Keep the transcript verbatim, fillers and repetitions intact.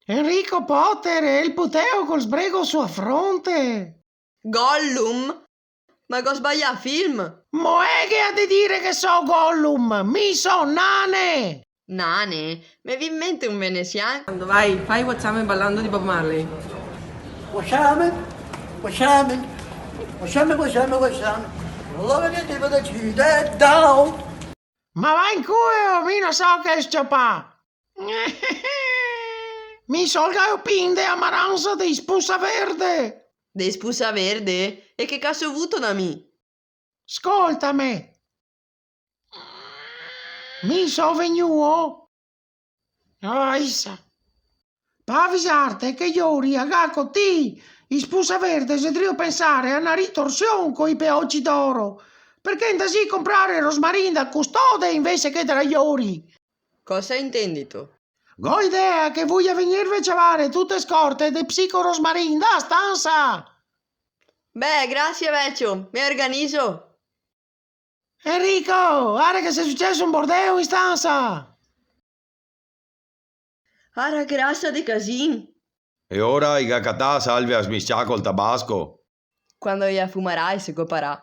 Enrico Potter e el puteo col sbrego su a fronte. Gollum? Ma go sbalià film? Moeghe a de dire che so Gollum, mi so Nane! Nane? Me vien in mente un venesian. Vai, fai Guaciame balando di Bob Marley. Guaciame, guaciame, guaciame, guaciame, guaciame. Allora che ti vado a uccidere, down. Ma va in culo, mi no so che s-ciopà! Mi so el gaopin de a maransa dei Spusa Verde! Dei Spusa Verde? E che caso vuto da mi? Scoltame! Mi so vegnuo. Aisa. Pa avisarte che iori a Gaco ti, i Spusa Verde xe drio pensare a na ritorsion coi peoci d'oro, parché ndasì comprare rosmarin da custode invese che da iori. Cosa intendito? Go idea che voia vegnirve a ciavare tute scorte de psico rosmarin da stansa! Beh, grasie, vecio, me organizo. Enrico, ara che xe suceso un bordeo in stansa! Ara che rasa de casin! E ora i ga catà a salve a smiscià col tabasco. Quando i a fumarà i se coparà.